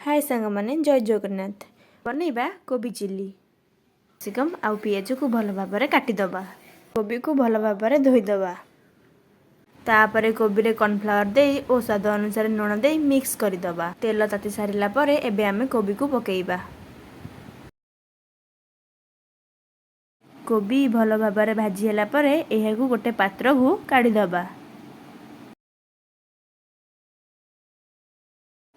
ହାଏ ସାଙ୍ଗମାନେ, ଜୟ ଜଗନ୍ନାଥ। ବନେଇବା କୋବି ଚିଲି। କ୍ୟାପ୍ସିକମ୍ ଆଉ ପିଆଜକୁ ଭଲ ଭାବରେ କାଟିଦେବା। କୋବିକୁ ଭଲ ଭାବରେ ଧୋଇଦେବା। ତାପରେ କୋବିରେ କର୍ଣ୍ଣଫ୍ଲାୱାର ଦେଇ ଓ ସ୍ୱାଦ ଅନୁସାରେ ଲୁଣ ଦେଇ ମିକ୍ସ କରିଦେବା। ତେଲ ତାତି ସାରିଲା ପରେ ଏବେ ଆମେ କୋବିକୁ ପକାଇବା। କୋବି ଭଲ ଭାବରେ ଭାଜି ହେଲା ପରେ ଏହାକୁ ଗୋଟେ ପାତ୍ରକୁ କାଢ଼ିଦେବା।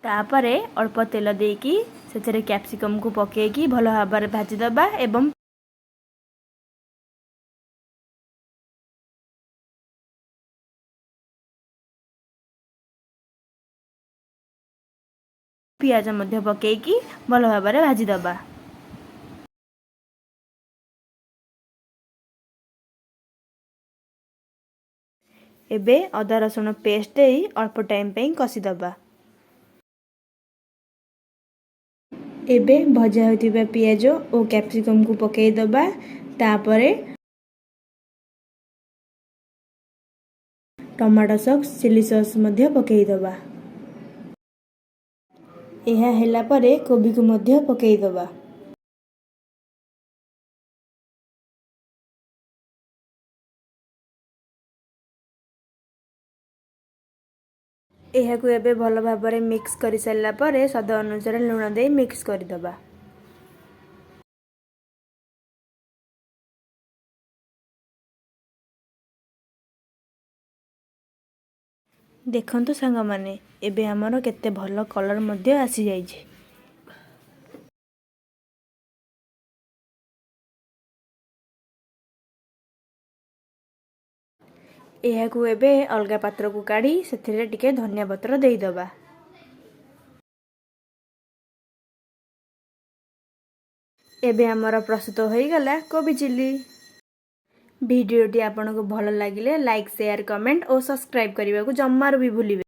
ତାପରେ ଅଳ୍ପ ତେଲ ଦେଇକି ସେଥିରେ କ୍ୟାପ୍ସିକମ୍କୁ ପକାଇକି ଭଲ ଭାବରେ ଭାଜିଦେବା ଏବଂ ପିଆଜ ମଧ୍ୟ ପକାଇକି ଭଲ ଭାବରେ ଭାଜିଦେବା। ଏବେ ଅଦା ରସୁଣ ପେଷ୍ଟ ଦେଇ ଅଳ୍ପ ଟାଇମ୍ ପାଇଁ କଷିଦେବା। ଏବେ ଭଜା ହୋଇଥିବା ପିଆଜ ଓ କ୍ୟାପ୍ସିକମ୍କୁ ପକାଇଦେବା। ତାପରେ ଟମାଟୋ ସସ୍, ଚିଲି ସସ୍ ମଧ୍ୟ ପକାଇଦେବା। ଏହା ହେଲା ପରେ କୋବିକୁ ମଧ୍ୟ ପକାଇଦେବା। ଏହାକୁ ଏବେ ଭଲ ଭାବରେ ମିକ୍ସ କରିସାରିଲା ପରେ ସ୍ୱାଦ ଅନୁସାରେ ଲୁଣ ଦେଇ ମିକ୍ସ କରିଦେବା। ଦେଖନ୍ତୁ ସାଙ୍ଗମାନେ, ଏବେ ଆମର କେତେ ଭଲ କଲର୍ ମଧ୍ୟ ଆସିଯାଇଛି। ଏହାକୁ ଏବେ ଅଲଗା ପାତ୍ରକୁ କାଢ଼ି ସେଥିରେ ଟିକେ ଧନିଆ ପତ୍ର ଦେଇଦେବା। ଏବେ ଆମର ପ୍ରସ୍ତୁତ ହୋଇଗଲା କୋବି ଚିଲି। ଭିଡ଼ିଓଟି ଆପଣଙ୍କୁ ଭଲ ଲାଗିଲେ ଲାଇକ୍, ସେୟାର, କମେଣ୍ଟ ଓ ସବସ୍କ୍ରାଇବ୍ କରିବାକୁ ଜମାରୁ ବି ଭୁଲିବେ